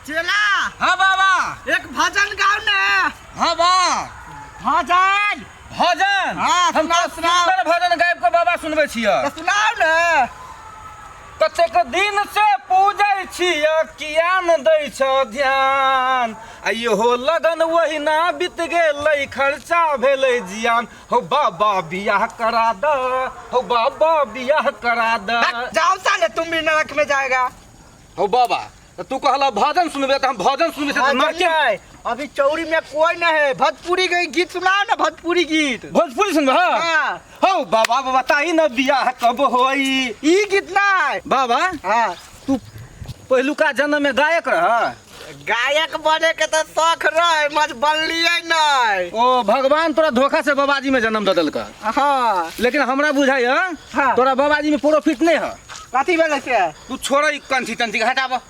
चेला। हाँ बाबा। एक भजन गाओ ना। हाँ बा। भजन। भजन? हाँ, हम सुनाओ, तो सुनाओ। सुंदर भजन गायब के बाबा सुनबै छियै। तो सुनाओ ना। कतेक दिन से पूजै छियै, किया न दै छ ध्यान, आ इहो लगन ओहिना बीत गेलै, खर्चा भेलै जियान। हो बाबा बियाह करा द, हो बाबा बियाह करा द। जाओ साले, तुम भी नरक में जाएगा। हो बाबा, तो तू कहला भजन सुनबे, तो हम भजन सुनबे से भजन नरके। नहीं, अभी चौरी में कोई नहीं है। भोजपुरी के गीत सुनाओ ना, भोजपुरी गीत। भोजपुरी सुनबे? हाँ। हाँ। हो बाबा, बताई न बियाह कब होई। ई गीत ना है। बाबा। हाँ। तू पहिलुका जन्म में गायक रह? गायक बने के तो शौक रहे, मज बनलिए नहीं। ओ भगवान तोरा धोखा से बाबाजी में जन्म दे देलक। हाँ। लेकिन हमरा बुझाइ है, हाँ। तोरा बाबाजी में प्रॉफिट नहीं है। कथी भेलै से? तू छोड़ ई कंठी तंठी के हटाब।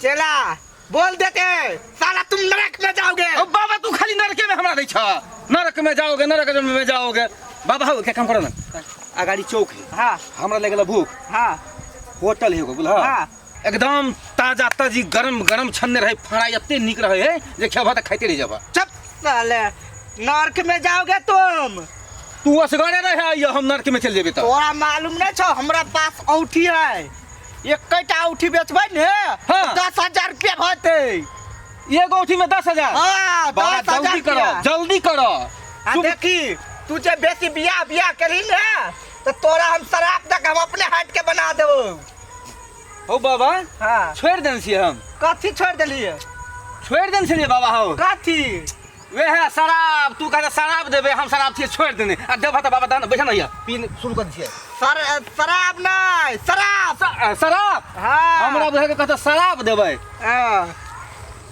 चेला बोल देते, साला तुम नरक में जाओगे। ओ बाबा, तू खाली नरके में हमरा दै छ, नरक में जाओगे, नरक में जाओगे। बाबा हौ, क्या काम करो ना, अगाड़ी चौक है। हाँ। हमरा लगल भूख। हाँ। होटल है एगो, बुझल? हाँ। एकदम ताजा ताजी गरम गरम छन्ने रहे, फ्राई एते नीक रहे है जे खेबह तऽ खाइते रहि जेबह। चुप साले, नरक में जाओगे तुम। तू असगरे रहे आइयो, हम नरक में चल जेबे। तऽ तोरा मालूम नहीं छौ, हमरा पास औठी है, एकटा औठी बेचबै ने। हाँ। 10,000 रुपया भते। एगो औठी में 10,000? हाँ, बाबा, 10,000 जल्दी करो, रुपया। जल्दी करो। आ देखी, तू जे बेसी बियाह बियाह करी ने तो तोरा हम शराब तक हम अपने हाथ के बना देबो। हो बाबा। हाँ। छोड़ि देने छियै हम। कथी छोड़ि देलियै? छोड़ि देने छलियै बाबा हौ। कथी? वएह शराब। तू कहता शराब देबै, हम शराब छियै छोड़ि देने। आ देबह तऽ बाबा, दह ने, बैठा ने यऽ, पीन शुरू कर छियै। सर, शराब नहि, शराब। शराब? हाँ। हमरा बुझाइ के कहता शराब देबै। हाँ।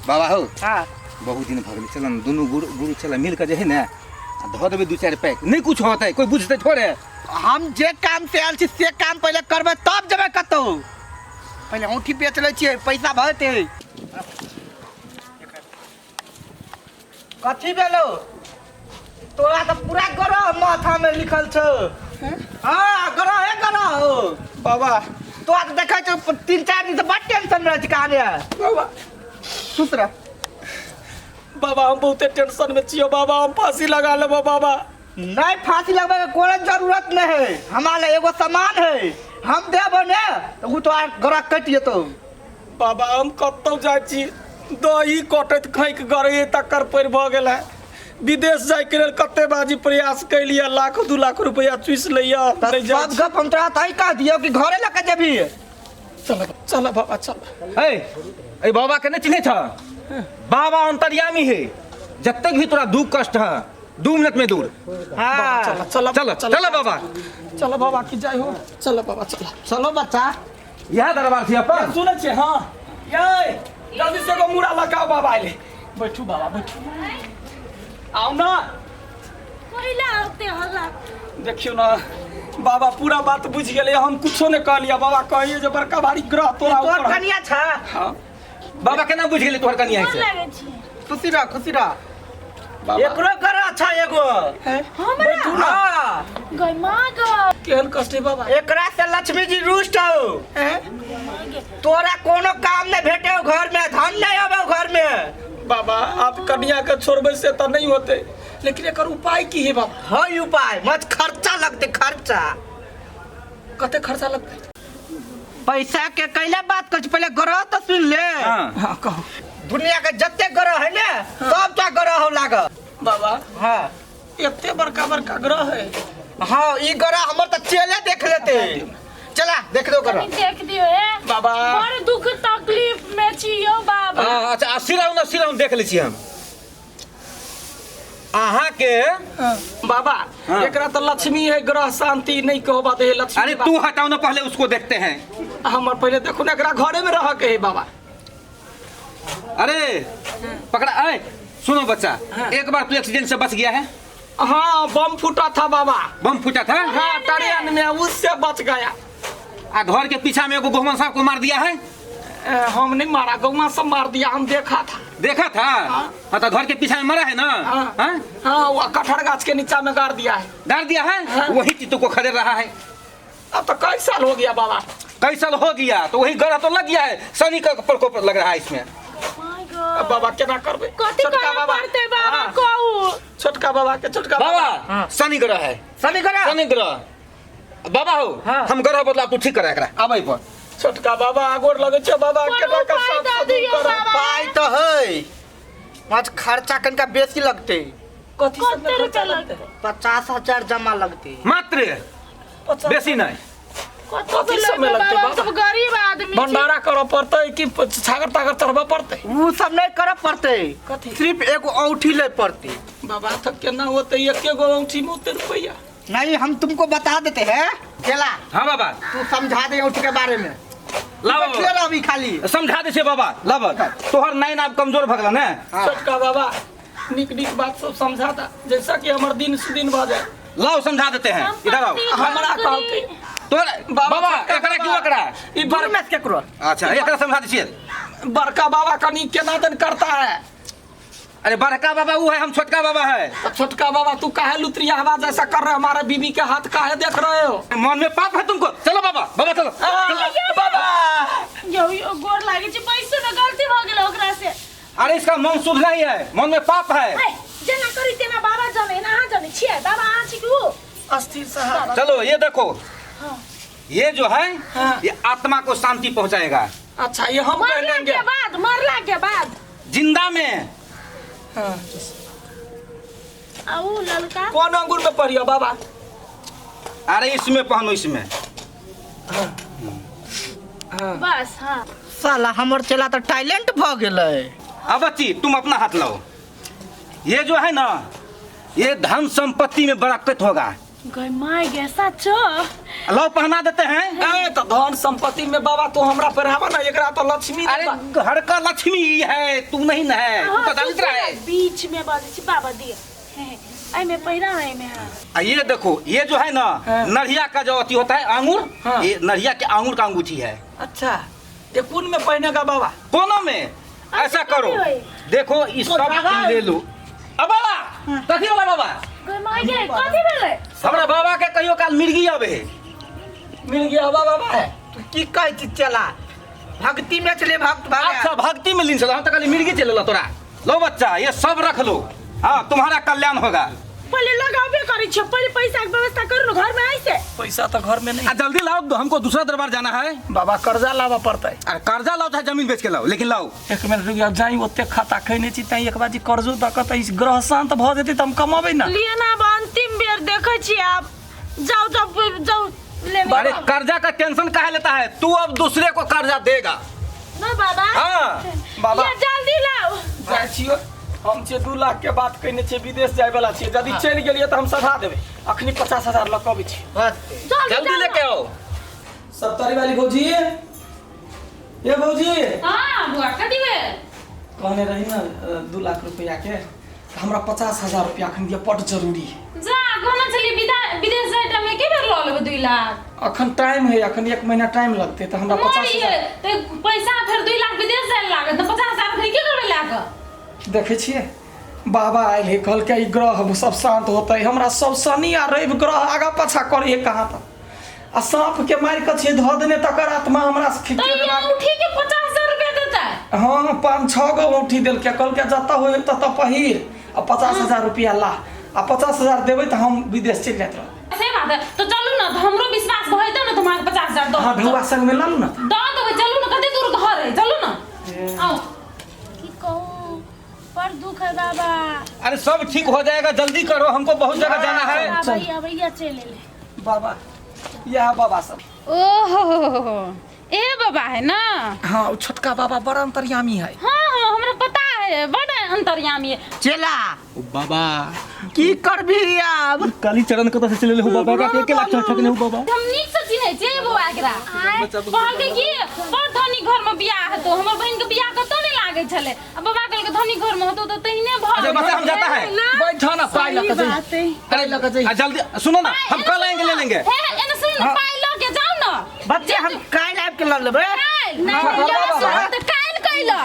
बाबा हौ। हाँ। बहुत दिन भऽ गेलै, चल ने दुनू गुरु गुरु चल मिल कऽ जे है ने आ धऽ देबै दू चारि पैक, नहि कुछ होतै, कोइ बुझतै थोड़े। हम जे काम से आयल छी से काम पहिले करबै तब जेबै कतौ। पहिले औंठी बेच लै छियै, पैसा भऽ जेतै। कथी भेलौ तोरा? तऽ पूरा ग्रह माथा में लिखल छौ। हाँ, ग्रह है ग्रह हो। बाबा। तोरा तऽ देखै छौ 3-4 दिन से बड टेंशन में रहै छी कहानी। बाबा। सुत रह। बाबा, हम बहुते टेंशन में छियो बाबा, हम फांसी लगा लेबो बाबा। नहीं, फांसी लगबै के कोनो जरूरत नहीं है। हमारा ले एगो सामान है, हम देबो ने तो उ तो ग्रह कटि जेतौ। बाबा, हम कतौ जाइ छी, दही कटैत खैक गरे तकर पैर भऽ गेल है। विदेश जाइके लेल कते बाजी प्रयास कैलियै, लाख 2 लाख रुपया चूसि लैया। तऽ नहि जाइ सब छी। गप हम तोरा तही कह दियौ कि घरे लऽ के जेबही। चल चल बाबा, चल। है, एहि बाबा के नहि चिन्है छ? बाबा अंतर्यामी है। जतेक भी तोरा दुख कष्ट है, 2 मिनट में दूर। हाँ। चल चल। चल चल बाबा। चल बाबा की जय हो, चल बाबा, चल। चलो बच्चा। इएह दरबार छी अपन। सुनै छियै? हाँ, यै जल्दी से एगो मूड़ा लगाओ। बाबा अयलै, बैठू बाबा, बैठू, आउ ना। कोइला होते हल्ला? देखियौ ने बाबा, पूरा बात बुझि गेलै, हम कुछो नहि कहलियै। बाबा कहिए जे बड़का भारी ग्रह तोरा तोर ऊपर है। कनिया छ? हाँ। बाबा केना बुझि गेलै तोहर कनिया गोर से? लागै छी। खुशी रह, खुशी रह। बाबा। एकरो कर अच्छा एगो। हैं? हमरा? बैठू ना। हाँ। गय माँ गो। केहन कष्ट है बाबा? एकरा से लक्ष्मी जी रुष्ट हो। हैं? तोरा कोनो काम नहीं भेटे घर में, धन नहीं आवे घर में। बाबा, आप कन्या के छोड़बै से तऽ नहीं होते, लेकिन एकर उपाय की है बाबा? है उपाय, मत खर्चा लगते, खर्चा। कते खर्चा लगतै? पैसा के कैला बात कर, पहले ग्रह तो सुन ले। हाँ। हाँ, कहू। दुनिया के जते ग्रह है ने, सबटा ग्रह हो लागल। बाबा। हाँ। एते बड़का बड़का ग्रह है? हाँ, ई ग्रह हमर तऽ चेले देख लेते। चला देख दो ग्रह। कनी देख दियो हे। बाबा। बड़ दुख तकलीफ में छी यौ बाबा। हाँ, अच्छा, आ सिराउन ना, सिराउन देख लै छी हम अहाँके। बाबा। हाँ। एकरा तो लक्ष्मी है, ग्रह शांति नहीं कहो बात है लक्ष्मी। अरे तू हटाओ ना, पहले उसको देखते हैं। हमर पहले देखो ना, एकरा घरे में रह के है बाबा। अरे पकड़ा। अरे सुनो बच्चा। हाँ। एक बार तू एक्सीडेंट से बच गया है? हाँ, बम फूटा था बाबा। बम फूटा था? हाँ, ट्रेन में, उससे बच गया। आ घर के पीछा में एगो गोहमन साहब को मार दिया है? हम नहीं मारा, गौवा सब मार दिया, हम देखा था। देखा था? हाँ। हाँ, तो घर के पीछा में मरा है ना? हाँ। हाँ? हाँ, वो कटहर गाछ के नीचा में गाड़ दिया है। गाड़ दिया है? हाँ। वही चीज तुमको खदेड़ रहा है। अब तो कई साल हो गया बाबा। कई साल हो गया तो वही गढ़ा तो लग गया है, शनि का प्रकोप लग रहा है इसमें। अब बाबा केना करबै कथी छोटका करऽ बाबा पड़तै बाबा हाँ, कहू छोटका बाबा के छोटका बाबा शनि ग्रह है शनि ग्रह शनि ग्रह बाबा हो हाँ। हम ग्रह बदला तू ठीक करा एकरा आबै पर छोटका बाबा गोर लगै छै बाबा कोनो केना के उपाय साफ दऽ सदूर दियौ करब बाबा। पाइ तऽ है आज खर्चा कनिका बेसी लगतै कथी सब कते में रुपया खर्चा लगतै 50,000 जमा लगतै मात्र बेसी नहीं कथी कथी सब में लेबै लगतै बाबा बाबा? सब गरीब आदमी छी। भंडारा करऽ पड़तै कि छागर तागर चढ़बऽ पड़तै उ सब नहीं करऽ पड़तै कथी? सिर्फ एगो औंठी ले पड़तै बाबा तऽ केना होतै एके गो औंठी में ओते रुपैआ नहीं हम तुमको बता देते हैं केला हाँ बाबा तू समझा दे औंठी के बारे में लाओ बैठले बाबा रहबी खाली समझा दे छे बाबा लाब तोहर नैन आब कमजोर भगल ने हाँ। छोटका बाबा नीक नीक बात सब समझा दा जैसा कि हमर दिन सुदिन भऽ जाए लाओ समझा देते हैं इधर आओ संपत्ति हमरा नौकरी। कहलकै तोर बाबा छोटका एकरा क्यों एकरा ई दूर में से केकरो अच्छा एकरा समझा दे छियै बड़का बाबा कनी केना दन करता है अरे बड़का बाबा वो है हम छोटका बाबा है तो छोटका बाबा तू काहे लुतरिया हवा जैसा कर रहे हो हमारे बीबी के हाथ काहे देख रहे हो मन में पाप है तुमको चलो बाबा बाबा चलो आ, बाबा यौ यौ गोर लागै छै पैसो ने गलती भऽ गेलै ओकरा से अरे इसका मन शुद्ध नहीं है मन में पाप है ए, जेना करी तेना बाबा जने ना अहाँ जने छियै बाबा अहाँ छी कि उ अस्थिर सहारा चलो ये देखो हाँ। ये जो है हाँ। ये आत्मा को शांति पहुंचाएगा अच्छा ये हम मरला पहनेंगे के बाद मरला के बाद जिंदा में हाँ। आ उ ललका कौन अंगूर में पढ़ियो बाबा अरे इसमें पहनो इसमें बस हाँ साला हमर चेला तऽ टैलेंट भऽ गेलै अब बच्ची तुम अपना हाथ लाओ ये जो है ना ये धन संपत्ति में बरकत होगा गई माय गे सचो लाओ पहना देते हैं ए तो धन संपत्ति में बाबा तू हमरा पढ़ावा ना एकरा तो लक्ष्मी अरे घर का लक्ष्मी ही है तू नहीं न है तू तो दरिद्र है बीच में बाजै छी बाबा दिए एहिमे पहिरा एहिमे हाँ आ ये देखो ये जो है ना हाँ। नढ़िया का जो अथी होता है आंगुर हाँ। ये नढ़िया के आंगुर का अंगूठी है अच्छा ये कौन में पहनेगा बाबा कोनो में ऐसा करो कथी होई? देखो इस सब तुम ले लो अब बाबा कथी वाला बाबा गई माय गे कथी भेलै हमरा बाबा के कहियो काल मिर्गी आवे है मिल गया बाबा बाबा है तू की कहै छी चेला भक्ति में चले भक्त भऽ अच्छा भक्ति में लीन चलो हम तो खाली मिर्गी चले लो तोरा लो बच्चा ये सब रख लो हाँ तुम्हारा कल्याण होगा पहिले लगाबे करै छियै पहिले पैसा के व्यवस्था करू ने घर में ऐसे पैसा तो घर में नहीं आ जल्दी लाओ हमको दूसरा दरबार जाना है बाबा कर्जा लाबऽ पड़तै अरे कर्जा लाओ चाहे जमीन बेच के लाओ लेकिन लाओ एक मिनट रुक जाओ जाई ओते खाता खैने छी तैं एक बाजी कर्जो दऽ कऽ तऽ ई ग्रह शांत भऽ जेतै तऽ हम कमबै ना लिए ना आब अंतिम बेर देखै छी आब जाउ जाउ जाउ लेने अरे कर्जा का टेंशन काहे लेता है तू अब दूसरे को कर्जा देगा ना बाबा हाँ बाबा। ये जल्दी लाओ जाइ छियो हम छियै 2 लाख के बात कहने छियै विदेश जाय वाला छियै यदि चलि गेलियै तऽ हम सधा देबै अखनी 50,000 लऽ कऽ अबै छी बस जल्दी जल्दी जाउ। लेके आओ सत्तरी वाली भौजी ये भौजी हाँ बुआ कथी भेल कहने रही ना 2 लाख रुपया के तऽ हमरा 50,000 रुपया अखन दिअ बड्ड जरूरी है जा कहने छलियै विदा विदेश जाय टाइम में के बेर लऽ लेबै 2 लाख अखन टाइम है अखन एक महीना टाइम लगतै तऽ हमरा पचास मरिये हजार तऽ पैसा फेर 2 लाख विदेश जाय लागत तऽ 50,000 फेर की करबै लए कऽ देखै छियै बाबा आयल है कहलकै ई ग्रह सब शांत होतै हमरा सब शनि आ रवि ग्रह आगा पाछा करै है कहाँ तक आ साँप के मारि कऽ छियै धऽ देने तकर आत्मा हमरा से तऽ खींच ई औंठी के 50,000 रुपया देतै हाँ पाँच छः गो औंठी देलकै कहलकै जतऽ होइ ततऽ पहिर आ 50,000 रुपया ला आ 50,000 देबै तऽ हम विदेश चलि जाइत रहबै से बात है तो चलू ना तऽ हमरो विश्वास भऽ जेतै ने तऽ हम अहाँके 50,000 दऽ अहाँ ढौआ संगमे लऽ लू ने दऽ देबै चलू ने कते दूर घर है चलू ने आउ की कहू बड़ दुख है बाबा अरे सब ठीक हो जाएगा जल्दी करो हमको बहुत जगह जाना है आबैया आबैया चलि एलै बाबा इएह बाबा सब ओहो ए बाबा है ना हाँ ओ छोटका बाबा बड़ अंतर्यामी है हाँ हाँ हमरा पता है बड़ अंतर्यामी है चेला बाबा की करबी आब काली चरण कतऽ से चले हो बाबा का एक लाख ठकने हो बाबा हम नीक से चिन्है छियै बौआ एकरा कहलकै कि बड़ धनी घर में बियाह हेतौ हमर बहिन के बियाह कतौ नहि लागै छलै आ बाबा कहलकै धनी घर में हेतौ तऽ तहिने भऽ अच्छा, बच्चा, हम जाता है। ना? बैठो ना पाइ लऽ कऽ सही जइहे। बात है पाइ लऽ कऽ जइहे। आ जल्दी सुनो ना हम कल आएंगे ले लेंगे हे एने सुन हाँ। पाइ लऽ के जाउ न बच्चे हम काल्हि आबि के लऽ लेबै काल्हि नहि हाँ, यौ, बाबा। सुनू तऽ काल्हि कैलऽ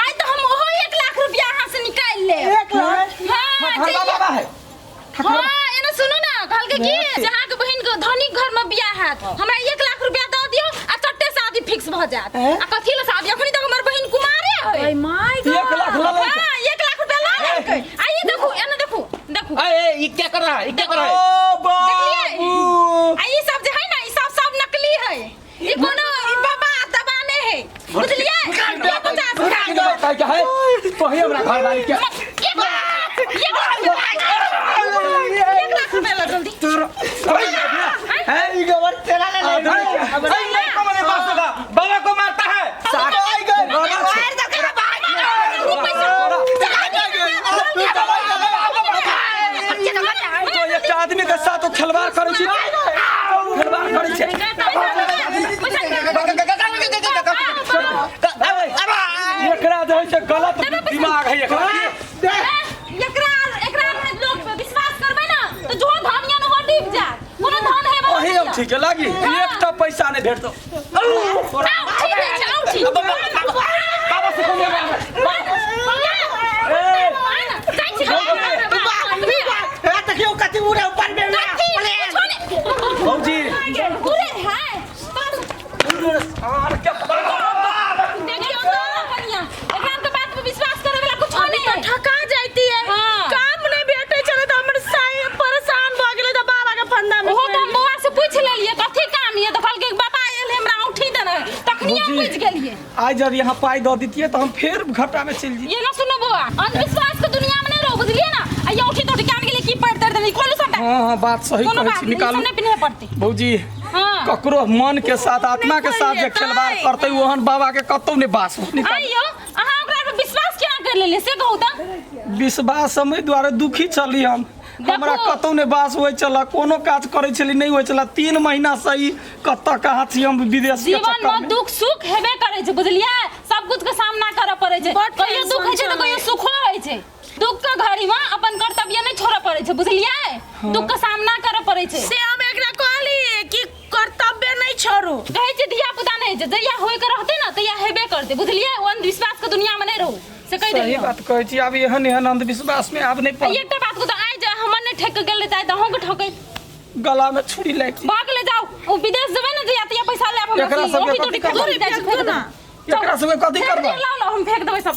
आइ तऽ हम ओहो 1 लाख रुपया अहाँ से निकालि लेब 1 लाख हाँ ठकहरबा जइयै। बाबा है हाँ एने सुनू ना कहलकै कि जे अहाँके बहिन के धनी घर में बियाह हैत हमरा 1 लाख रुपया दऽ दियौ आ चट्टे शादी फिक्स भऽ जायत आ कथी लए शादी अखनी तक हमर बहिन कुमारे है my 1 lakh पर है। ओ देखलियै? बाबू आ ई सब जे है ना ई सब सब नकली है ई कोनो ई बाबा दबा नहीं है बुझलियै ये 50 हजार कहै के है तोही हमरा घर वाली के एक लाख 1 लाख रुपया ला जल्दी है ई गबर तेरा ले ले अरे नहीं को मैंने बात होगा बाबा को मारता है आई गए मार दो के भाई जल्दी पैसा तो एकटा आदमी के साथ ओ खिलवाड़ करै छी खिलवाड़ करै छै एकरा जे है से गलत दिमाग है एकरा एकरा एकरा लोग पे विश्वास करबै ना तो जो धन या न हो डूब जाए कोनो धन है वही हम ठीक है लागी एकटा पैसा नहीं भेटतो आओ ठीक है आओ ठीक बाबा से कम ए देखियो कथी उड़े ऊपर में भौजी पूरे है आर के देखियो तो कनिया एकरा के बात पे विश्वास करे वाला कुछ अभी नहीं तो है ठका जाती है हाँ। काम नहीं भेटे छले तो हमर साई परेशान भ गेलै तऽ बाबा के फंदा में ओहो तो हम बौआ से पूछ लेलिए कथी काम ये तो कहलकै बाबा आयल है हमरा औंठी देने तखनी हम भौजी। बुझि गेलिए आज जब यहाँ पाई दऽ दितियै तऽ हम फेर घाटा में चलि जइतियै ये ना सुनो बौआ अंधविश्वास के दुनिया में नहीं रहो बुझलिए ना आ ये औंठी तोठी कान गेलिए की पढ़ तर देने खोलू सबटा हाँ हाँ बात सही कोनो कहै बात छी नहीं निकालू सब नहीं पिन्हे पड़ते भौजी हाँ। ककरो मन के साथ आत्मा के साथ जे खिलवाड़ करतै ओहन बाबा के कतौ नहि बास हो निकालू। आइयो अहाँ ओकरा पर विश्वास केना कर लेलिए से कहू तऽ विश्वास समय दुआरे दुखी छली हम हमरा देखू। कतौ नहि बास होइ छल कोनो काज करै छली नहि होइ छल 3 महीना से ई कतऽ कहाँ छी हम विदेश के जीवन चक्कर में में दुख सुख हेबे करे छै बुझलिए सब कुछ के सामना करऽ पड़ै छै बड कहियो दुख होइ छै तऽ टेंशन कहियो सुखो होइ छै दुख के घड़ी में अपन कर्तव्य नहीं छोड़ऽ पड़ै छै बुझलिए दुख के सामना करऽ पड़ै छै से हम एकरा कहली कि कर्तव्य नहीं छोड़ू कहै छै धिया पुता नहि छै जहिया होय के रहतै ने तहिया हेबे करतै बुझलिए ओ अंधविश्वास के दुनिया में नहीं रहू से कहि सही देलियै बात कहै छी आब एहन एहन अंधविश्वास में आब नहि आ पड़ एकटा बात कहू तऽ आइ जे हमर नहि ठकि गेलै तऽ आइ तऽ अहूँके ठकै गला में छुरी लागि गेल। भऽ गेलै जाउ ओ विदेश जेबै ने जहिया तहिया पैसा लेब हमरा एकरा सबके औंठी तोठी कथी दूर जाइ छै फेंक देबै एकरा सबके कथी फेंक करबै दियौ, लाउ लाउ हम फेंक देबै सब।